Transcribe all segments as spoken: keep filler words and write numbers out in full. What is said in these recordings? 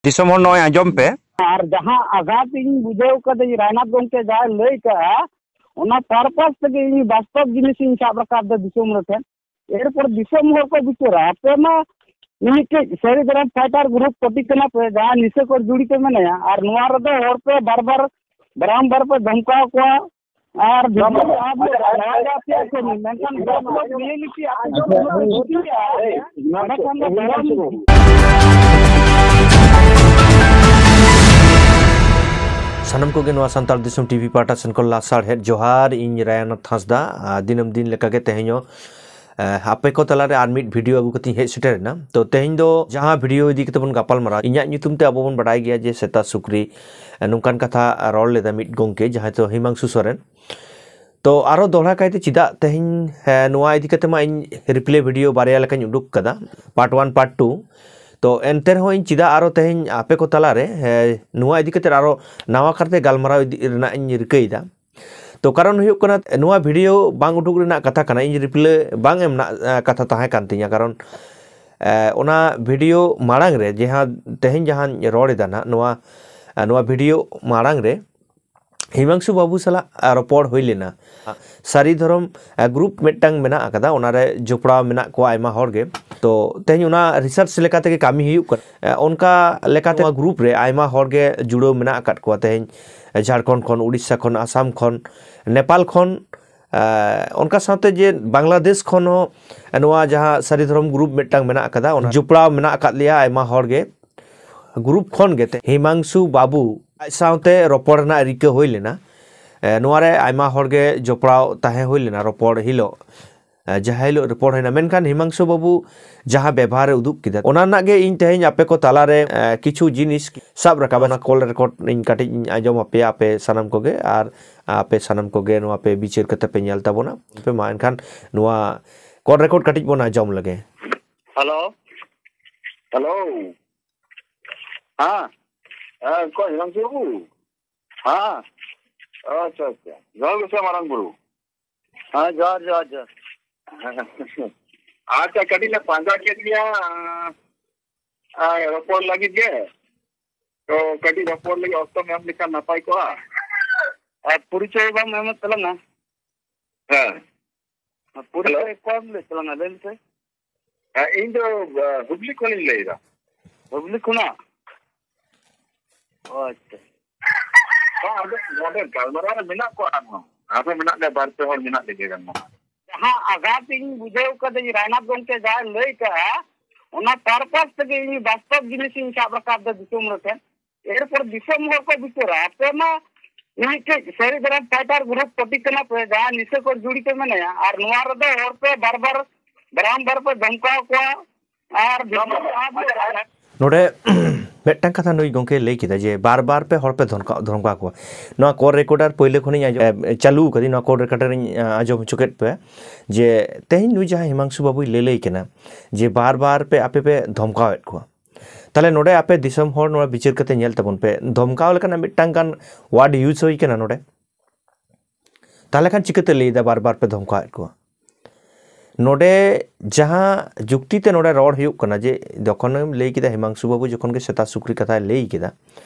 ᱫᱤᱥᱚᱢ ᱦᱚᱲ ᱱᱚᱜᱼᱚᱭ ᱟᱸᱡᱚᱢ ᱯᱮ᱾ ᱟᱨ ᱡᱟᱦᱟᱸ ᱟᱜᱷᱟᱛ ᱤᱧ ᱵᱩᱡᱷᱟᱹᱣ ᱠᱟᱫᱟᱹᱧ, ᱨᱟᱭᱱᱟᱛᱷ ᱜᱚᱢᱠᱮ ᱡᱟᱦᱟᱸᱭ ᱞᱟᱹᱭ ᱠᱟᱜᱼᱟ, ᱚᱱᱟ purpose ᱛᱮᱜᱮ ᱤᱧ ᱵᱟᱥᱛᱚᱵ ᱡᱤᱱᱤᱥ ᱤᱧ ᱥᱟᱵ ᱨᱟᱠᱟᱵ ᱫᱟ ᱫᱤᱥᱚᱢ ᱦᱚᱲ ᱴᱷᱮᱱ᱾ ᱮᱨᱯᱚᱨ ᱫᱤᱥᱚᱢ ᱦᱚᱲ ᱠᱚ ᱵᱤᱪᱟᱹᱨᱟ, ᱟᱯᱮ ᱢᱟ ᱢᱤᱫᱴᱮᱡ ᱥᱟᱹᱨᱤ ᱫᱷᱚᱨᱚᱢ fighter group ᱯᱟᱹᱴᱤ ᱠᱟᱱᱟ ᱯᱮ, ᱡᱟᱦᱟᱸ ᱱᱤᱥᱟᱹ ᱠᱚ ᱡᱩᱲᱤ ᱯᱮ ᱢᱮᱱᱟᱭᱟ, ᱟᱨ ᱱᱚᱣᱟ ᱨᱮᱫᱚ ᱦᱚᱲ ᱯᱮ ᱵᱟᱨ ᱵᱟᱨ, ᱵᱟᱨᱟᱢᱵᱟᱨ ᱯᱮ ᱫᱷᱚᱢᱠᱟᱣ ᱠᱚᱣᱟ, ᱟᱨ video ᱟᱯᱞᱳᱰ ᱱᱚᱣᱟ ᱜᱮ ᱟᱯᱮᱭᱟᱜ ᱠᱟᱹᱢᱤ, ᱢᱮᱱᱠᱷᱟᱱ ᱵᱟᱯᱞᱳᱰ reality ᱟᱯᱮ ᱫᱚ ᱵᱟᱯᱮ ᱵᱩᱡᱽ ᱫᱟᱲᱮᱭᱟᱜᱼᱟ᱾ ᱚᱸᱰᱮ ᱠᱷᱟᱱ ᱫᱚ ᱫᱚᱦᱚᱭ ᱢᱮ᱾ ᱥᱟᱱᱟᱢ ᱠᱚᱜᱮ ᱱᱚᱣᱟ ᱥᱟᱱᱛᱟᱲ ᱫᱤᱥᱚᱢ ᱴᱤᱵᱷᱤ ᱯᱟᱦᱴᱟ ᱥᱮᱱ ᱠᱷᱚᱱ ᱞᱟᱥᱟᱲᱦᱮᱫ ᱡᱚᱦᱟᱨ᱾ ᱤᱧ ᱨᱟᱭᱟᱱᱟᱛᱷ ᱦᱟᱸᱥᱫᱟ᱾ ᱟᱨ ᱫᱤᱱᱟᱹᱢ ᱫᱤᱱ ᱞᱮᱠᱟᱜᱮ ᱛᱮᱦᱮᱧ ᱦᱚᱸ, ᱟᱯᱮ ᱠᱚ ᱛᱟᱞᱟᱨᱮ ᱟᱨ ᱢᱤᱫ video ᱟᱹᱜᱩ ᱠᱟᱛᱮᱧ ᱦᱮᱡ ᱥᱮᱴᱮᱨ ᱮᱱᱟ᱾ ᱛᱚ, ᱛᱮᱦᱮᱧ ᱫᱚ ᱡᱟᱦᱟᱸ video ᱤᱫᱤ ᱠᱟᱛᱮ ᱵᱚᱱ ᱜᱟᱯᱟᱞ ᱢᱟᱨᱟᱣ, ᱤᱧᱟᱹᱜ ᱧᱩᱛᱩᱢ ᱛᱮ ᱟᱵᱚ ᱵᱚᱱ ᱵᱟᱰᱟᱭ ᱜᱮᱭᱟ ᱡᱮ ᱥᱮᱛᱟ ᱥᱩᱠᱨᱤ, ᱱᱚᱝᱠᱟᱱ ᱠᱟᱛᱷᱟ ᱨᱚᱲ ᱞᱮᱫᱟ ᱢᱤᱫ ᱜᱚᱢᱠᱮ, ᱡᱟᱦᱟᱸᱭ ᱫᱚ ᱦᱤᱢᱟᱝᱥᱩ ᱥᱚᱨᱮᱱ᱾ ᱛᱚ, ᱟᱨᱚ ᱫᱚᱦᱲᱟ ᱠᱟᱭᱛᱮ ᱪᱮᱫᱟᱜ ᱛᱮᱦᱮᱧ, ᱦᱮᱸ, ᱱᱚᱣᱟ ᱤᱫᱤ ᱠᱟᱛᱮ ᱢᱟ ᱤᱧ replay video ᱵᱟᱨᱭᱟ ᱞᱮᱠᱟᱧ ᱩᱰᱩᱠ ᱠᱟᱫᱟ, part one, part two᱾ ᱛᱚ, ᱮᱱᱛᱮ ᱨᱮᱦᱚᱸ ᱤᱧ ᱪᱮᱫᱟᱜ ᱟᱨᱚ ᱛᱮᱦᱮᱧ ᱟᱯᱮ ᱠᱚ ᱛᱟᱞᱟᱨᱮ, ᱦᱮᱸ, ᱱᱚᱣᱟ ᱤᱫᱤ ᱠᱟᱛᱮ ᱟᱨᱚ ᱱᱟᱣᱟ ᱠᱟᱨᱛᱮ ᱜᱟᱞᱢᱟᱨᱟᱣ ᱤᱫᱤ ᱨᱮᱱᱟᱜ ᱤᱧ ᱨᱤᱠᱟᱹᱭᱮᱫᱟ? ᱛᱚ, ᱠᱟᱨᱚᱱ ᱦᱩᱭᱩᱜ ᱠᱟᱱᱟ, ᱱᱚᱣᱟ video ᱵᱟᱝ ᱩᱰᱩᱠ ᱨᱮᱱᱟᱜ ᱠᱟᱛᱷᱟ ᱠᱟᱱᱟ, ᱤᱧ replay ᱵᱟᱝ ᱮᱢ ᱨᱮᱱᱟᱜ, ᱮ, ᱠᱟᱛᱷᱟ ᱛᱟᱦᱮᱸ ᱠᱟᱱ ᱛᱤᱧᱟᱹ᱾ ᱠᱟᱨᱚᱱ, ᱮ, ᱚᱱᱟ video ᱢᱟᱲᱟᱝ ᱨᱮ, ᱡᱟᱦᱟᱸ ᱛᱮᱦᱮᱧ ᱡᱟᱦᱟᱸᱧ ᱨᱚᱲ ᱮᱫᱟ ᱱᱟᱦᱟᱜ, ᱱᱚᱣᱟ, ᱮ, ᱱᱚᱣᱟ video ᱢᱟᱲᱟᱝ ᱨᱮ ᱦᱤᱢᱟᱝᱥᱩ ᱵᱟᱹᱵᱩ ᱥᱟᱞᱟᱜ, ᱮ, ᱨᱚᱯᱚᱲ ᱦᱩᱭ ᱞᱮᱱᱟ᱾ ᱥᱟᱹᱨᱤ ᱫᱷᱚᱨᱚᱢ, ᱮ, group ᱢᱤᱫᱴᱟᱝ ᱢᱮᱱᱟᱜ ᱟᱠᱟᱫᱟ, ᱚᱱᱟᱨᱮ ᱡᱚᱯᱲᱟᱣ ᱢᱮᱱᱟᱜ ᱠᱚᱣᱟ ᱟᱭᱢᱟ ᱦᱚᱲ ᱜᱮ᱾ ᱛᱚ, ᱛᱮᱦᱮᱧ ᱚᱱᱟ research ᱞᱮᱠᱟ ᱛᱮᱜᱮ ᱠᱟᱹᱢᱤ ᱦᱩᱭᱩᱜ ᱠᱟᱱᱟ᱾ ᱮ, ᱚᱱᱠᱟ ᱞᱮᱠᱟᱛᱮ ᱱᱚᱣᱟ group ᱨᱮ ᱟᱭᱢᱟ ᱦᱚᱲ ᱜᱮ ᱡᱩᱲᱟᱹᱣ ᱢᱮᱱᱟᱜ ᱟᱠᱟᱫ ᱠᱚᱣᱟ ᱛᱮᱦᱮᱧ᱾ ᱡᱷᱟᱲᱠᱷᱚᱸᱰ ᱠᱷᱚᱱ, ᱩᱲᱤᱥᱥᱟ ᱠᱷᱚᱱ, ᱟᱥᱟᱢ ᱠᱷᱚᱱ, ᱱᱮᱯᱟᱞ ᱠᱷᱚᱱ, ᱮ, ᱚᱱᱠᱟ ᱥᱟᱶᱛᱮ ᱡᱮ ᱵᱟᱝᱞᱟᱫᱮᱥ ᱠᱷᱚᱱ ᱦᱚᱸ ᱱᱚᱣᱟ ᱡᱟᱦᱟᱸ ᱥᱟᱹᱨᱤ ᱫᱷᱚᱨᱚᱢ group ᱢᱤᱫᱴᱟᱝ ᱢᱮᱱᱟᱜ ᱟᱠᱟᱫᱟ, ᱚᱱᱟ ᱡᱚᱯᱲᱟᱣ ᱢᱮᱱᱟᱜ ᱟᱠᱟᱫ ᱞᱮᱭᱟ ᱟᱭᱢᱟ ᱦᱚᱲ ᱜᱮ᱾ Group ᱠᱷᱚᱱ ᱜᱮ ᱛᱮ ᱦᱤᱢᱟᱝᱥᱩ ᱵᱟᱵᱩ ᱟᱡ ᱥᱟᱶᱛᱮ ᱨᱚᱯᱚᱲ ᱨᱮᱱᱟᱜ ᱨᱤᱠᱟᱹ ᱦᱩᱭ ᱞᱮᱱᱟ᱾ ᱮ, ᱱᱚᱣᱟ ᱨᱮ ᱟᱭᱢᱟ ᱦᱚᱲ ᱜᱮ ᱡᱚᱯᱲᱟᱣ ᱛᱟᱦᱮᱸ ᱦᱩᱭ ᱞᱮᱱᱟ ᱨᱚᱯᱚᱲ ᱦᱤᱞᱳᱜ᱾ ᱮ, ᱡᱟᱦᱟᱸ ᱦᱤᱞᱳᱜ ᱨᱚᱯᱚᱲ ᱦᱩᱭᱱᱟ, ᱢᱮᱱᱠᱷᱟᱱ ᱦᱤᱢᱟᱝᱥᱩ ᱵᱟᱹᱵᱩ ᱡᱟᱦᱟᱸ ᱵᱮᱵᱷᱟᱨᱮ ᱩᱫᱩᱜ ᱠᱮᱫᱟ, ᱚᱱᱟ ᱨᱮᱱᱟᱜ ᱜᱮ ᱤᱧ ᱛᱮᱦᱮᱧ ᱟᱯᱮ ᱠᱚ ᱛᱟᱞᱟᱨᱮ, ᱮ, ᱠᱤᱪᱷᱩ ᱡᱤᱱᱤᱥ ᱥᱟᱵ ᱨᱟᱠᱟᱵ, ᱚᱱᱟ call record ᱤᱧ ᱠᱟᱹᱴᱤᱡ ᱤᱧ ᱟᱸᱡᱚᱢ ᱟᱯᱮᱭᱟ ᱟᱯᱮ ᱥᱟᱱᱟᱢ ᱠᱚᱜᱮ, ᱟᱨ ᱟᱯᱮ ᱥᱟᱱᱟᱢ ᱠᱚᱜᱮ ᱱᱚᱣᱟ ᱯᱮ ᱵᱤᱪᱟᱹᱨ ᱠᱟᱛᱮ ᱯᱮ ᱧᱮᱞ ᱛᱟᱵᱚᱱᱟ᱾ ᱟᱯᱮ ᱢᱟ ᱮᱱᱠᱷᱟᱱ ᱱᱚᱣᱟ call record ᱠᱟᱹᱴᱤᱡ ᱵᱚᱱ ᱟᱸᱡᱚᱢ ᱞᱮᱜᱮ᱾ ᱦᱮᱞᱳ, ᱦᱮᱞᱳ, ᱦᱮᱸ, ᱦᱮᱸ, ᱚᱠᱚᱭ ᱦᱤᱢᱟᱝᱥᱩ ᱵᱟᱹᱵᱩ? ᱦᱮᱸ, ᱟᱪᱪᱷᱟ, ᱟᱪᱪᱷᱟ, ᱡᱚᱦᱟᱨ ᱜᱮ ᱥᱮ ᱢᱟᱨᱟᱝ ᱵᱩᱨᱩ᱾ ᱦᱮᱸ, ᱡᱚᱦᱟᱨ, ᱡᱚᱦᱟᱨ, ᱡᱚᱦᱟᱨ᱾ ᱟᱪᱪᱷᱟ, ᱠᱟᱹᱴᱤᱡ ᱞᱮ ᱯᱟᱸᱡᱟ ᱠᱮᱫ ᱢᱮᱭᱟ, ᱟᱨ ᱨᱚᱯᱚᱲ ᱞᱟᱹᱜᱤᱫ ᱜᱮ᱾ ᱛᱚ ᱠᱟᱹᱴᱤᱡ ᱨᱚᱯᱚᱲ ᱞᱟᱹᱜᱤᱫ ᱚᱠᱛᱚᱢ ᱮᱢ ᱞᱮᱠᱷᱟᱱ ᱱᱟᱯᱟᱭ ᱠᱚᱜᱼᱟ᱾ ᱟᱨ ᱯᱚᱨᱤᱪᱚᱭ ᱵᱟᱢ ᱮᱢᱮᱫ ᱛᱟᱞᱟᱝᱟ᱾ ᱦᱮᱸ᱾ ᱟᱨ ᱯᱚᱨᱤᱪᱚᱭ ᱦᱮᱞᱳ᱾ ᱚᱠᱚᱭᱮᱢ ᱞᱟᱹᱭᱮᱫ ᱛᱟᱞᱟᱝᱟ, ᱞᱟᱹᱭ ᱢᱮᱥᱮ? ᱦᱮᱸ, ᱤᱧ ᱫᱚ, ᱟ, ᱦᱩᱜᱽᱞᱤ ᱠᱷᱚᱱᱤᱧ ᱞᱟᱹᱭ ᱮᱫᱟ᱾ ᱦᱩᱜᱽᱞᱤ ᱠᱷᱚᱱᱟᱜ? ᱚ, ᱟᱪᱪᱷᱟ᱾ ᱦᱮᱸ, ᱟᱫᱚ ᱱᱚᱰᱮ ᱜᱟᱞᱢᱟᱨᱟᱣ ᱨᱮ ᱢᱮᱱᱟᱜ ᱠᱚᱣᱟ ᱟᱨᱦᱚᱸ᱾ ᱟᱨᱦᱚᱸ ᱢᱮᱱᱟᱜ ᱞᱮᱭᱟ, ᱵᱟᱨ ᱯᱮ ᱦᱚᱲ ᱢᱮᱱᱟᱜ ᱞᱮᱜᱮᱭᱟ ᱜᱟᱞᱢᱟᱨᱟᱣ᱾ ᱡᱟᱦᱟᱸ ᱟᱜᱷᱟᱛ ᱤᱧ ᱵᱩᱡᱷᱟᱹᱣ ᱠᱟᱫᱟᱹᱧ, ᱨᱟᱭᱱᱟᱛᱷ ᱜᱚᱢᱠᱮ ᱡᱟᱦᱟᱸᱭ ᱞᱟᱹᱭ ᱠᱟᱜᱼᱟ, ᱚᱱᱟ purpose ᱛᱮᱜᱮ ᱤᱧ ᱵᱟᱥᱛᱚᱵ ᱡᱤᱱᱤᱥ ᱤᱧ ᱥᱟᱵ ᱨᱟᱠᱟᱵ ᱫᱟ ᱫᱤᱥᱚᱢ ᱨᱮ ᱴᱷᱮᱱ᱾ ᱮᱨᱯᱚᱨ ᱫᱤᱥᱚᱢ ᱦᱚᱲ ᱠᱚ ᱵᱤᱪᱟᱹᱨᱟ᱾ ᱟᱯᱮ ᱢᱟ ᱢᱤᱫᱴᱮᱡ ᱥᱟᱹᱨᱤ ᱫᱷᱟᱨᱟ fighter group party ᱠᱟᱱᱟ ᱯᱮ, ᱡᱟᱦᱟᱸ ᱱᱤᱥᱟᱹ ᱠᱚ ᱡᱩᱲᱤ ᱯᱮ ᱢᱮᱱᱟᱭᱟ, ᱟᱨ ᱱᱚᱣᱟ ᱨᱮᱫᱚ ᱦᱚᱲ ᱯᱮ ᱵᱟᱨ ᱵᱟᱨ, ᱵᱟᱨᱟᱢᱵᱟᱨ ᱯᱮ ᱫᱷᱚᱢᱠᱟᱣ ᱠᱚᱣᱟ᱾ ᱟᱨ ᱫᱤᱥᱚᱢ ᱱᱚᱰᱮ ᱢᱤᱫᱴᱟᱝ ᱠᱟᱛᱷᱟ ᱱᱩᱭ ᱜᱚᱢᱠᱮ ᱞᱟᱹᱭ ᱠᱮᱫᱟ ᱡᱮ ᱵᱟᱨ ᱵᱟᱨ ᱯᱮ ᱦᱚᱲ ᱯᱮ ᱫᱷᱚᱢᱠᱟᱣ, ᱫᱷᱚᱢᱠᱟᱣ ᱠᱚᱣᱟ᱾ ᱱᱚᱣᱟ call recorder ᱯᱳᱭᱞᱳ ᱠᱷᱚᱱᱤᱧ ᱟᱸᱡᱚᱢ, ᱮ, ᱪᱟᱹᱞᱩ ᱠᱟᱫᱟᱹᱧ, ᱱᱚᱣᱟ call recorder ᱤᱧ, ᱮ, ᱟᱸᱡᱚᱢ ᱦᱚᱪᱚ ᱠᱮᱫ ᱯᱮ ᱡᱮ ᱛᱮᱦᱮᱧ ᱱᱩᱭ ᱡᱟᱦᱟᱸᱭ ᱦᱤᱢᱟᱝᱥᱩ ᱵᱟᱹᱵᱩᱭ ᱞᱟᱹᱞᱟᱹᱭ ᱠᱟᱱᱟ ᱡᱮ ᱵᱟᱨ ᱵᱟᱨ ᱯᱮ ᱟᱯᱮ ᱯᱮ ᱫᱷᱚᱢᱠᱟᱣᱮᱫ ᱠᱚᱣᱟ᱾ ᱛᱟᱦᱞᱮ ᱱᱚᱰᱮ ᱟᱯᱮ ᱫᱤᱥᱚᱢ ᱦᱚᱲ ᱱᱚᱣᱟ ᱵᱤᱪᱟᱹᱨ ᱠᱟᱛᱮ ᱧᱮᱞ ᱛᱟᱵᱚᱱ ᱯᱮ, ᱫᱷᱚᱢᱠᱟᱣ ᱞᱮᱠᱟᱱᱟᱜ ᱢᱤᱫᱴᱟᱝ ᱜᱟᱱ word use ᱦᱩᱭ ᱠᱟᱱᱟ ᱱᱚᱰᱮ? ᱛᱟᱦᱞᱮ ᱠᱷᱟᱱ ᱪᱤᱠᱟᱹᱛᱮ ᱞᱟᱹᱭ ᱮᱫᱟ ᱵᱟᱨ ᱵᱟᱨ ᱯᱮ ᱫᱷᱚᱢᱠᱟᱣᱮᱫ ᱠᱚᱣᱟ? ᱱᱚᱰᱮ ᱡᱟᱦᱟᱸ ᱡᱩᱠᱛᱤ ᱛᱮ ᱱᱚᱰᱮ ᱨᱚᱲ ᱦᱩᱭᱩᱜ ᱠᱟᱱᱟ ᱡᱮ ᱡᱚᱠᱷᱚᱱᱮᱢ ᱞᱟᱹᱭ ᱠᱮᱫᱟ ᱦᱤᱢᱟᱝᱥᱩ ᱵᱟᱹᱵᱩ ᱡᱚᱠᱷᱚᱱ ᱜᱮ ᱥᱮᱛᱟ ᱥᱩᱠᱨᱤ ᱠᱟᱛᱷᱟᱭ ᱞᱟᱹᱭ ᱠᱮᱫᱟ,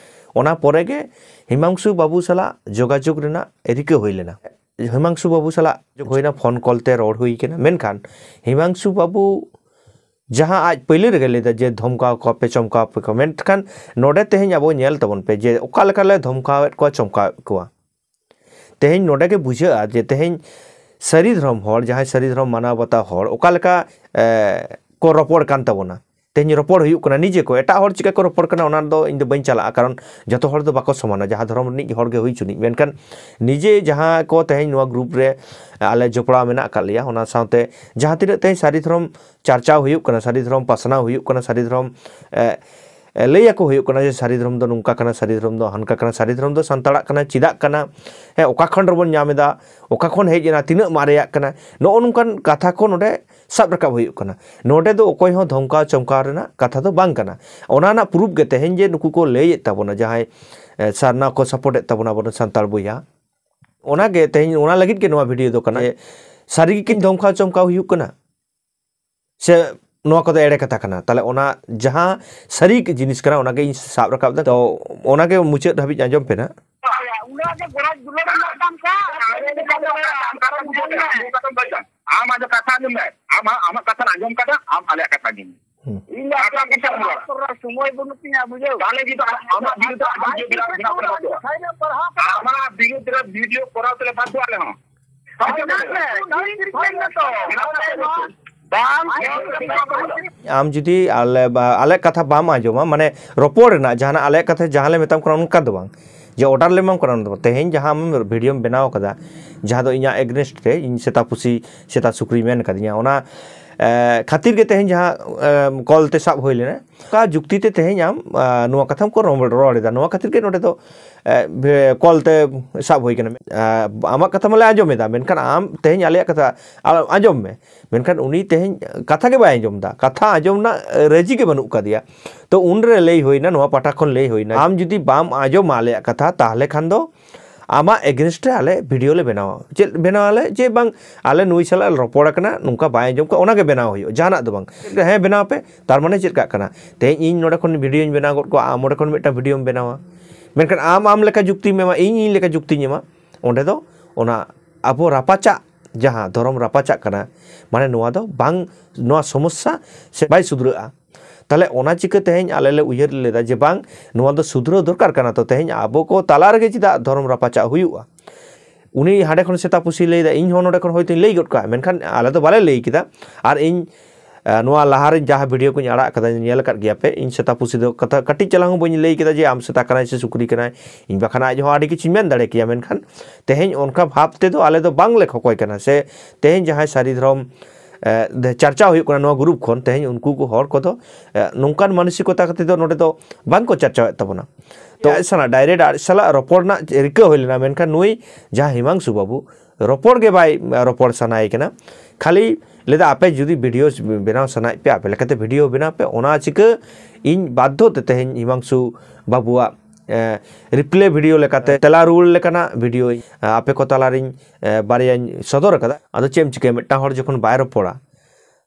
ᱚᱱᱟ ᱯᱚᱨᱮ ᱜᱮ ᱦᱤᱢᱟᱝᱥᱩ ᱵᱟᱹᱵᱩ ᱥᱟᱞᱟᱜ ᱡᱳᱜᱟᱡᱳᱜᱽ ᱨᱮᱱᱟᱜ ᱨᱤᱠᱟᱹ ᱦᱩᱭ ᱞᱮᱱᱟ᱾ ᱦᱤᱢᱟᱝᱥᱩ ᱵᱟᱹᱵᱩ ᱥᱟᱞᱟᱜ ᱡᱳᱜᱟᱡᱳᱜᱽ ᱦᱩᱭᱱᱟ, ᱯᱷᱳᱱ ᱠᱚᱞ ᱛᱮ ᱨᱚᱲ ᱦᱩᱭ ᱠᱟᱱᱟ, ᱢᱮᱱᱠᱷᱟᱱ ᱦᱤᱢᱟᱝᱥᱩ ᱵᱟᱹᱵᱩ ᱡᱟᱦᱟᱸ ᱟᱡ ᱯᱟᱹᱭᱞᱟᱹ ᱨᱮᱜᱮ ᱞᱟᱹᱭᱫᱟ ᱡᱮ ᱫᱷᱚᱢᱠᱟᱣ ᱠᱚᱣᱟ ᱯᱮ, ᱪᱚᱢᱠᱟᱣ ᱯᱮ ᱠᱚ, ᱢᱮᱱᱠᱷᱟᱱ ᱱᱚᱰᱮ ᱛᱮᱦᱮᱧ ᱟᱵᱚ ᱧᱮᱞ ᱛᱟᱵᱚᱱ ᱯᱮ ᱡᱮ ᱚᱠᱟ ᱞᱮᱠᱟ ᱞᱮ ᱫᱷᱚᱢᱠᱟᱣᱮᱫ ᱠᱚᱣᱟ, ᱪᱚᱢᱠᱟᱣᱮᱫ ᱠᱚᱣᱟ᱾ ᱛᱮᱦᱮᱧ ᱱᱚᱰᱮ ᱜᱮ ᱵᱩᱡᱷᱟᱹᱜᱼᱟ ᱡᱮ ᱛᱮᱦᱮᱧ ᱥᱟᱹᱨᱤ ᱫᱷᱚᱨᱚᱢ ᱦᱚᱲ, ᱡᱟᱦᱟᱸᱭ ᱥᱟᱹᱨᱤ ᱫᱷᱚᱨᱚᱢ ᱢᱟᱱᱟᱣ ᱵᱟᱛᱟᱣ ᱦᱚᱲ ᱚᱠᱟ ᱞᱮᱠᱟ, ᱮ, ᱠᱚ ᱨᱚᱯᱚᱲ ᱠᱟᱱ ᱛᱟᱵᱚᱱᱟ᱾ ᱛᱮᱦᱮᱧ ᱨᱚᱯᱚᱲ ᱦᱩᱭᱩᱜ ᱠᱟᱱᱟ, ᱱᱤᱡᱮ ᱠᱚ, ᱮᱴᱟᱜ ᱦᱚᱲ ᱪᱤᱠᱟ ᱠᱚ ᱨᱚᱯᱚᱲ ᱠᱟᱱᱟ ᱚᱱᱟ ᱫᱚ ᱤᱧ ᱫᱚ ᱵᱟᱹᱧ ᱪᱟᱞᱟᱜᱼᱟ, ᱠᱟᱨᱚᱱ ᱡᱚᱛᱚ ᱦᱚᱲ ᱫᱚ ᱵᱟᱠᱚ ᱥᱚᱢᱟᱱᱟ, ᱡᱟᱦᱟᱸ ᱫᱷᱚᱨᱚᱢ ᱨᱤᱱᱤᱡ ᱦᱚᱲ ᱜᱮ ᱦᱩᱭ ᱦᱚᱪᱚᱱᱤᱡ, ᱢᱮᱱᱠᱷᱟᱱ ᱱᱤᱡᱮ ᱡᱟᱦᱟᱸ ᱠᱚ ᱛᱮᱦᱮᱧ ᱱᱚᱣᱟ group ᱨᱮ ᱟᱞᱮ ᱡᱚᱯᱲᱟᱣ ᱢᱮᱱᱟᱜ ᱟᱠᱟᱫ ᱞᱮᱭᱟ, ᱚᱱᱟ ᱥᱟᱶᱛᱮ ᱡᱟᱦᱟᱸ ᱛᱤᱱᱟᱹᱜ ᱛᱮᱦᱮᱧ ᱥᱟᱹᱨᱤ ᱫᱷᱚᱨᱚᱢ ᱪᱟᱨᱪᱟᱣ ᱦᱩᱭᱩᱜ ᱠᱟᱱᱟ, ᱥᱟᱹᱨᱤ ᱫᱷᱚᱨᱚᱢ ᱯᱟᱥᱱᱟᱣ ᱦᱩᱭᱩᱜ ᱠᱟᱱᱟ, ᱥᱟᱹᱨᱤ ᱫᱷᱚᱨᱚᱢ, ᱮ, ᱮ, ᱞᱟᱹᱭ ᱟᱠᱚ ᱦᱩᱭᱩᱜ ᱠᱟᱱᱟ ᱡᱮ ᱥᱟᱹᱨᱤ ᱫᱷᱚᱨᱚᱢ ᱫᱚ ᱱᱚᱝᱠᱟ ᱠᱟᱱᱟ, ᱥᱟᱹᱨᱤ ᱫᱷᱚᱨᱚᱢ ᱫᱚ ᱦᱟᱱᱠᱟ ᱠᱟᱱᱟ, ᱥᱟᱹᱨᱤ ᱫᱷᱚᱨᱚᱢ ᱫᱚ ᱥᱟᱱᱛᱟᱲᱟᱜ ᱠᱟᱱᱟ, ᱪᱮᱫᱟᱜ ᱠᱟᱱᱟ, ᱦᱮᱸ, ᱚᱠᱟ ᱠᱷᱚᱱ ᱨᱮᱵᱚᱱ ᱧᱟᱢ ᱮᱫᱟ, ᱚᱠᱟ ᱠᱷᱚᱱ ᱦᱮᱡ ᱮᱱᱟ, ᱛᱤᱱᱟᱹᱜ ᱢᱟᱨᱮᱭᱟᱜ ᱠᱟᱱᱟ, ᱱᱚᱜᱼᱚ ᱱᱚᱝᱠᱟᱱ ᱠᱟᱛᱷᱟ ᱠᱚ ᱱᱚᱰᱮ ᱥᱟᱵ ᱨᱟᱠᱟᱵ ᱦᱩᱭᱩᱜ ᱠᱟᱱᱟ᱾ ᱱᱚᱰᱮ ᱫᱚ ᱚᱠᱚᱭ ᱦᱚᱸ ᱫᱷᱚᱢᱠᱟᱣ ᱪᱚᱢᱠᱟᱣ ᱨᱮᱱᱟᱜ ᱠᱟᱛᱷᱟ ᱫᱚ ᱵᱟᱝ ᱠᱟᱱᱟ᱾ ᱚᱱᱟ ᱨᱮᱱᱟᱜ proof ᱜᱮ ᱛᱮᱦᱮᱧ ᱡᱮ ᱱᱩᱠᱩ ᱠᱚ ᱞᱟᱹᱭᱮᱫ ᱛᱟᱵᱚᱱᱟ, ᱡᱟᱦᱟᱸᱭ, ᱮ, ᱥᱟᱨᱱᱟ ᱠᱚ support ᱮᱫ ᱛᱟᱵᱚᱱᱟ ᱟᱵᱚᱨᱮᱱ ᱥᱟᱱᱛᱟᱲ ᱵᱚᱭᱦᱟ, ᱚᱱᱟᱜᱮ ᱛᱮᱦᱮᱧ ᱚᱱᱟ ᱞᱟᱹᱜᱤᱫ ᱜᱮ ᱱᱚᱣᱟ video ᱫᱚ ᱠᱟᱱᱟ ᱡᱮ ᱥᱟᱹᱨᱤ ᱜᱮ ᱠᱤ ᱫᱷᱚᱢᱠᱟᱣ ᱪᱚᱢᱠᱟᱣ ᱦᱩᱭᱩᱜ ᱠᱟᱱᱟ? ᱥᱮ ᱱᱚᱣᱟ ᱠᱚᱫᱚ ᱮᱲᱮ ᱠᱟᱛᱷᱟ ᱠᱟᱱᱟ᱾ ᱛᱟᱦᱚᱞᱮ ᱚᱱᱟ ᱡᱟᱦᱟᱸ ᱥᱟᱹᱨᱤ ᱡᱤᱱᱤᱥ ᱠᱟᱱᱟ, ᱚᱱᱟᱜᱮ ᱤᱧ ᱥᱟᱵ ᱨᱟᱠᱟᱵ ᱮᱫᱟ᱾ ᱛᱚ ᱚᱱᱟᱜᱮ ᱢᱩᱪᱟᱹᱫ ᱫᱷᱟᱹᱵᱤᱡ ᱟᱸᱡᱚᱢ ᱯᱮ ᱱᱟᱜ᱾ ᱩᱱᱟᱹᱜ ᱜᱮ ᱜᱚᱨᱚᱡᱽ ᱫᱩᱞᱟᱹᱲ ᱨᱮᱱᱟᱜ ᱠᱟᱱ ᱠᱷᱟᱱ, ᱟᱢ ᱟᱡᱚ ᱠᱟᱛᱷᱟ ᱟᱸᱡᱚᱢ ᱢᱮ᱾ ᱟᱢ, ᱟᱢᱟᱜ ᱠᱟᱛᱷᱟ ᱟᱸᱡᱚᱢ ᱠᱟᱫᱟ, ᱟᱢ ᱟᱞᱮᱭᱟᱜ ᱠᱟᱛᱷᱟ ᱟᱸᱡᱚᱢ ᱢᱮ᱾ ᱦᱩᱸ᱾ ᱤᱧ ᱫᱚ ᱟᱯᱮ ᱠᱤᱪᱷᱩ ᱨᱚᱲ ᱥᱚᱢᱚᱭ ᱵᱟᱹᱱᱩᱜ ᱛᱤᱧᱟ, ᱵᱩᱡᱷᱟᱹᱣ᱾ ᱛᱟᱦᱞᱮ ᱡᱩᱫᱤ ᱟᱢᱟᱜ ᱵᱤᱨᱩᱫᱷ ᱨᱮ video ᱵᱮᱱᱟᱣ ᱛᱮᱞᱮ ᱵᱟᱫᱽᱫᱷᱚ᱾ ᱟᱢᱟᱜ ᱵᱤᱨᱩᱫᱷ ᱨᱮ video ᱠᱚᱨᱟᱣ ᱛᱮᱞᱮ ᱵᱟᱫᱽᱫᱷᱚ ᱟᱞᱮ ᱦᱚᱸ᱾ ᱵᱟᱝ᱾ ᱟᱢ ᱡᱩᱫᱤ ᱟᱞᱮ ᱵᱟ-, ᱟᱞᱮᱭᱟᱜ ᱠᱟᱛᱷᱟ ᱵᱟᱢ ᱟᱸᱡᱚᱢᱟ, ᱢᱟᱱᱮ ᱨᱚᱯᱚᱲ ᱨᱮᱱᱟᱜ ᱡᱟᱦᱟᱱᱟᱜ ᱟᱞᱮᱭᱟᱜ ᱠᱟᱛᱷᱟ ᱡᱟᱦᱟᱸ ᱞᱮ ᱢᱮᱛᱟᱢ ᱠᱟᱱᱟ ᱚᱱᱠᱟ ᱫᱚ ᱵᱟᱝ, ᱡᱮ order ᱞᱮ ᱮᱢᱟᱢ ᱠᱟᱱᱟ ᱚᱱᱟ ᱫᱚ ᱵᱟᱝ᱾ ᱛᱮᱦᱮᱧ ᱡᱟᱦᱟᱸ ᱟᱢ videoᱢ ᱵᱮᱱᱟᱣ ᱠᱟᱫᱟ, ᱡᱟᱦᱟᱸ ᱫᱚ ᱤᱧᱟᱹᱜ against ᱨᱮ ᱤᱧ ᱥᱮᱛᱟ ᱯᱩᱥᱤ, ᱥᱮᱛᱟ ᱥᱩᱠᱨᱤ ᱢᱮᱱ ᱠᱟᱫᱤᱧᱟ, ᱚᱱᱟ, ᱮ, ᱠᱷᱟᱹᱛᱤᱨ ᱜᱮ ᱛᱮᱦᱮᱧ ᱡᱟᱦᱟᱸ, ᱮ, call ᱛᱮ ᱥᱟᱵ ᱦᱩᱭ ᱞᱮᱱᱟ, ᱚᱠᱟ ᱡᱩᱠᱛᱤ ᱛᱮ ᱛᱮᱦᱮᱧ ᱟᱢ, ᱮ, ᱱᱚᱣᱟ ᱠᱟᱛᱷᱟᱢ ᱠᱚ ᱨᱚᱲ, ᱨᱚᱲ ᱮᱫᱟ, ᱱᱚᱣᱟ ᱠᱷᱟᱹᱛᱤᱨ ᱜᱮ ᱱᱚᱰᱮ ᱫᱚ, ᱮ, ᱵᱷᱮ-, call ᱛᱮ ᱥᱟᱵ ᱦᱩᱭ ᱠᱟᱱᱟ᱾ ᱮ, ᱟᱢᱟᱜ ᱠᱟᱛᱷᱟ ᱢᱟᱞᱮ ᱟᱸᱡᱚᱢ ᱮᱫᱟ, ᱢᱮᱱᱠᱷᱟᱱ ᱟᱢ ᱛᱮᱦᱮᱧ ᱟᱞᱮᱭᱟᱜ ᱠᱟᱛᱷᱟ ᱟ-, ᱟᱸᱡᱚᱢ ᱢᱮ, ᱢᱮᱱᱠᱷᱟᱱ ᱩᱱᱤ ᱛᱮᱦᱮᱧ ᱠᱟᱛᱷᱟ ᱜᱮ ᱵᱟᱭ ᱟᱸᱡᱚᱢ ᱮᱫᱟ, ᱠᱟᱛᱷᱟ ᱟᱸᱡᱚᱢ ᱨᱮᱱᱟᱜ ᱨᱟᱹᱡᱤ ᱜᱮ ᱵᱟᱹᱱᱩᱜ ᱠᱟᱫᱮᱭᱟ᱾ ᱛᱚ ᱩᱱᱨᱮ ᱞᱟᱹᱭ ᱦᱩᱭᱱᱟ, ᱱᱚᱣᱟ ᱯᱟᱦᱴᱟ ᱠᱷᱚᱱ ᱞᱟᱹᱭ ᱦᱩᱭᱱᱟ, ᱟᱢ ᱡᱩᱫᱤ ᱵᱟᱢ ᱟᱸᱡᱚᱢᱟ ᱟᱞᱮᱭᱟᱜ ᱠᱟᱛᱷᱟ, ᱛᱟᱦᱚᱞᱮ ᱠᱷᱟᱱ ᱫᱚ ᱟᱢᱟᱜ against ᱨᱮ ᱟᱞᱮ video ᱞᱮ ᱵᱮᱱᱟᱣᱟ᱾ ᱪᱮᱫ ᱵᱮᱱᱟᱣ ᱟᱞᱮ? ᱡᱮ ᱵᱟᱝ, ᱟᱞᱮ ᱱᱩᱭ ᱥᱟᱞᱟᱜ ᱞᱮ ᱨᱚᱯᱚᱲ ᱟᱠᱟᱱᱟ, ᱱᱚᱝᱠᱟ ᱵᱟᱭ ᱟᱸᱡᱚᱢ ᱠᱟᱜᱼᱟ, ᱚᱱᱟ ᱜᱮ ᱵᱮᱱᱟᱣ ᱦᱩᱭᱩᱜᱼᱟ, ᱡᱟᱦᱟᱱᱟᱜ ᱫᱚ ᱵᱟᱝ᱾ ᱦᱮᱸ, ᱵᱮᱱᱟᱣ ᱯᱮ, ᱛᱟᱨ ᱢᱟᱱᱮ ᱪᱮᱫ ᱠᱟᱜ ᱠᱟᱱᱟ? ᱛᱮᱦᱮᱧ ᱤᱧ ᱱᱚᱰᱮ ᱠᱷᱚᱱ videoᱧ ᱵᱮᱱᱟᱣ ᱜᱚᱫ ᱠᱚᱣᱟ, ᱟᱢ ᱚᱸᱰᱮ ᱠᱷᱚᱱ ᱢᱤᱫᱴᱟᱝ videoᱢ ᱵᱮᱱᱟᱣᱟ, ᱢᱮᱱᱠᱷᱟᱱ ᱟᱢ ᱟᱢ ᱞᱮᱠᱟ ᱡᱩᱠᱛᱤᱢ ᱮᱢᱟ, ᱤᱧ ᱤᱧ ᱞᱮᱠᱟ ᱡᱩᱠᱛᱤᱧ ᱮᱢᱟ, ᱚᱸᱰᱮ ᱫᱚ ᱚᱱᱟ ᱟᱵᱚ ᱨᱟᱯᱟᱪᱟᱜ, ᱡᱟᱦᱟᱸ ᱫᱷᱚᱨᱚᱢ ᱨᱟᱯᱟᱪᱟᱜ ᱠᱟᱱᱟ, ᱢᱟᱱᱮ ᱱᱚᱣᱟ ᱫᱚ ᱵᱟᱝ, ᱱᱚᱣᱟ ᱥᱚᱢᱚᱥᱥᱟ ᱥᱮ ᱵᱟᱭ ᱥᱩᱫᱷᱨᱟᱹᱜᱼᱟ᱾ ᱛᱟᱦᱞᱮ ᱚᱱᱟ ᱪᱤᱠᱟᱹ ᱛᱮᱦᱮᱧ ᱟᱞᱮ ᱞᱮ ᱩᱭᱦᱟᱹᱨ ᱞᱮᱫᱟ ᱡᱮ ᱵᱟᱝ, ᱱᱚᱣᱟ ᱫᱚ ᱥᱩᱫᱷᱨᱟᱹᱣ ᱫᱚᱨᱠᱟᱨ ᱠᱟᱱᱟ, ᱛᱚ ᱛᱮᱦᱮᱧ ᱟᱵᱚ ᱠᱚ ᱛᱟᱞᱟ ᱨᱮᱜᱮ ᱪᱮᱫᱟᱜ ᱫᱷᱚᱨᱚᱢ ᱨᱟᱯᱟᱪᱟᱜ ᱦᱩᱭᱩᱜᱼᱟ? ᱩᱱᱤ ᱦᱟᱸᱰᱮ ᱠᱷᱚᱱ ᱥᱮᱛᱟ ᱯᱩᱥᱤ ᱞᱟᱹᱭᱫᱟ, ᱤᱧ ᱦᱚᱸ ᱱᱚᱰᱮ ᱠᱷᱚᱱ ᱦᱚᱭᱛᱳᱧ ᱞᱟᱹᱭ ᱜᱚᱫ ᱠᱟᱜᱼᱟ, ᱢᱮᱱᱠᱷᱟᱱ ᱟᱞᱮ ᱫᱚ ᱵᱟᱞᱮ ᱞᱟᱹᱭ ᱠᱮᱫᱟ᱾ ᱟᱨ ᱤᱧ, ᱮ, ᱱᱚᱣᱟ ᱞᱟᱦᱟᱨᱮ ᱡᱟᱦᱟᱸ video ᱠᱚᱧ ᱟᱲᱟᱜ ᱠᱟᱫᱟ, ᱧᱮᱞ ᱟᱠᱟᱫ ᱜᱮᱭᱟ ᱯᱮ, ᱤᱧ ᱥᱮᱛᱟ ᱯᱩᱥᱤ ᱫᱚ ᱠᱟᱛᱷᱟ ᱠᱟᱹᱴᱤᱡ ᱪᱟᱞᱟᱝ ᱦᱚᱸ ᱵᱟᱹᱧ ᱞᱟᱹᱭ ᱠᱮᱫᱟ ᱡᱮ ᱟᱢ ᱥᱮᱛᱟ ᱠᱟᱱᱟᱭ ᱥᱮ ᱥᱩᱠᱨᱤ ᱠᱟᱱᱟᱭ, ᱤᱧ ᱵᱟᱠᱷᱟᱱ ᱟᱡ ᱦᱚᱸ ᱟᱹᱰᱤ ᱠᱤᱪᱷᱩᱧ ᱢᱮᱱ ᱫᱟᱲᱮ ᱠᱮᱭᱟ, ᱢᱮᱱᱠᱷᱟᱱ ᱛᱮᱦᱮᱧ ᱚᱱᱠᱟ ᱵᱷᱟᱵᱽ ᱛᱮᱫᱚ ᱟᱞᱮ ᱫᱚ ᱵᱟᱝᱞᱮ ᱠᱷᱚᱠᱚᱭ ᱠᱟᱱᱟ᱾ ᱥᱮ ᱛᱮᱦᱮᱧ ᱡᱟᱦᱟᱸᱭ ᱥᱟᱹᱨᱤ ᱫᱷᱚᱨᱚᱢ, ᱮ, ᱪᱟᱨᱪᱟᱣ ᱦᱩᱭᱩᱜ ᱠᱟᱱᱟ ᱱᱚᱣᱟ group ᱠᱷᱚᱱ, ᱛᱮᱦᱮᱧ ᱩᱱᱠᱩ ᱠᱚ ᱦᱚᱲ ᱠᱚᱫᱚ, ᱮ, ᱱᱚᱝᱠᱟᱱ ᱢᱟᱱᱚᱥᱤᱠᱚᱛᱟ ᱠᱟᱛᱮ ᱫᱚ ᱱᱚᱰᱮ ᱫᱚ ᱵᱟᱝᱠᱚ ᱪᱟᱨᱪᱟᱣᱮᱫ ᱛᱟᱵᱚᱱᱟ᱾ ᱛᱚ ᱟᱡ ᱥᱟᱞᱟᱜ direct ᱟᱡ ᱥᱟᱞᱟᱜ ᱨᱚᱯᱚᱲ ᱨᱮᱱᱟᱜ ᱨᱤᱠᱟᱹ ᱦᱩᱭ ᱞᱮᱱᱟ, ᱢᱮᱱᱠᱷᱟᱱ ᱱᱩᱭ ᱡᱟᱦᱟᱸ ᱦᱤᱢᱟᱝᱥᱩ ᱵᱟᱹᱵᱩ ᱨᱚᱯᱚᱲ ᱜᱮ ᱵᱟᱭ ᱨᱚᱯᱚᱲ ᱥᱟᱱᱟᱭᱮ ᱠᱟᱱᱟ, ᱠᱷᱟᱹᱞᱤ ᱞᱟᱹᱭᱫᱟ, "ᱟᱯᱮ ᱡᱩᱫᱤ video ᱵᱮᱱᱟᱣ ᱥᱟᱱᱟᱭᱮᱫ ᱯᱮᱭᱟ, ᱟᱯᱮ ᱞᱮᱠᱟᱛᱮ video ᱵᱮᱱᱟᱣ ᱯᱮ", ᱚᱱᱟ ᱪᱤᱠᱟᱹ ᱤᱧ ᱵᱟᱫᱽᱫᱷᱚ ᱛᱮ ᱛᱮᱦᱮᱧ ᱦᱤᱢᱟᱝᱥᱩ ᱵᱟᱹᱵᱩᱣᱟᱜ, ᱮ, reply video ᱞᱮᱠᱟᱛᱮ, ᱛᱮᱞᱟ ᱨᱩᱣᱟᱹᱲ ᱞᱮᱠᱟᱱᱟᱜ video ᱤᱧ, ᱮ, ᱟᱯᱮ ᱠᱚ ᱛᱟᱞᱟᱨᱤᱧ, ᱮ, ᱵᱟᱨᱭᱟᱧ ᱥᱚᱫᱚᱨ ᱟᱠᱟᱫᱟ᱾ ᱟᱫᱚ ᱪᱮᱫ ᱮᱢ ᱪᱤᱠᱟᱹᱭᱟ, ᱢᱤᱫᱴᱟᱝ ᱦᱚᱲ ᱡᱚᱠᱷᱚᱱ ᱵᱟᱭ ᱨᱚᱯᱚᱲᱟ,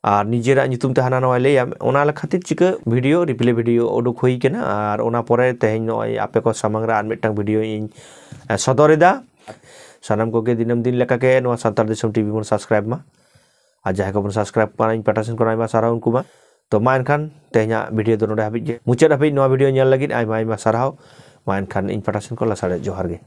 ᱟᱨ ᱱᱤᱡᱮᱨᱟᱜ ᱧᱩᱛᱩᱢ ᱛᱮ ᱦᱟᱱᱟ ᱱᱟᱣᱟᱭ ᱞᱟᱹᱭᱟ, ᱚᱱᱟ ᱠᱷᱟᱹᱛᱤᱨ ᱪᱤᱠᱟᱹ ᱵᱷᱤᱰᱤᱭᱳ, ᱨᱤᱯᱞᱮ ᱵᱷᱤᱰᱤᱭᱳ ᱩᱰᱩᱠ ᱦᱩᱭ ᱠᱟᱱᱟ᱾ ᱟᱨ ᱚᱱᱟ ᱯᱚᱨᱮ ᱛᱮᱦᱮᱧ ᱱᱚᱜᱼᱚᱭ ᱟᱯᱮ ᱠᱚ ᱥᱟᱢᱟᱝ ᱨᱮ ᱟᱨ ᱢᱤᱫᱴᱟᱝ ᱵᱷᱤᱰᱤᱭᱳ ᱤᱧ, ᱮ, ᱥᱚᱫᱚᱨ ᱮᱫᱟ᱾ ᱥᱟᱱᱟᱢ ᱠᱚᱜᱮ ᱫᱤᱱᱟᱹᱢ ᱫᱤᱱ ᱞᱮᱠᱟᱜᱮ ᱱᱚᱣᱟ ᱥᱟᱱᱛᱟᱲ ᱫᱤᱥᱚᱢ ᱴᱤᱵᱷᱤ ᱵᱚᱱ ᱥᱟᱵᱥᱠᱨᱟᱭᱤᱵ ᱢᱟ᱾ ᱟᱨ ᱡᱟᱦᱟᱸᱭ ᱠᱚᱵᱚᱱ ᱥᱟᱵᱥᱠᱨᱟᱭᱤᱵ ᱠᱟᱱᱟ, ᱤᱧ ᱯᱟᱦᱴᱟ ᱥᱮᱱ ᱠᱷᱚᱱ ᱟᱭᱢᱟ ᱥᱟᱨᱦᱟᱣ ᱩᱱᱠᱩ ᱢᱟ᱾ ᱛᱚ ᱢᱟ ᱮᱱᱠᱷᱟᱱ ᱛᱮᱦᱮᱧᱟᱜ ᱵᱷᱤᱰᱤᱭᱳ ᱫᱚ ᱱᱚᱰᱮ ᱦᱟᱹᱵᱤᱡ ᱜᱮ᱾ ᱢᱩᱪᱟᱹᱫ ᱦᱟᱹᱵᱤᱡ ᱱᱚᱣᱟ ᱵᱷᱤᱰᱤᱭᱳ ᱧᱮᱞ ᱞᱟᱹᱜᱤᱫ ᱟᱭᱢᱟ ᱟᱭᱢᱟ ᱥᱟᱨᱦᱟᱣ᱾ ᱢᱟ ᱮᱱᱠᱷᱟᱱ ᱤᱧ ᱯᱟᱦᱴᱟ ᱥᱮᱱ ᱠᱷᱚᱱ ᱞᱟᱥᱟᱲᱦᱮᱫ ᱡᱚᱦᱟᱨ ᱜᱮ᱾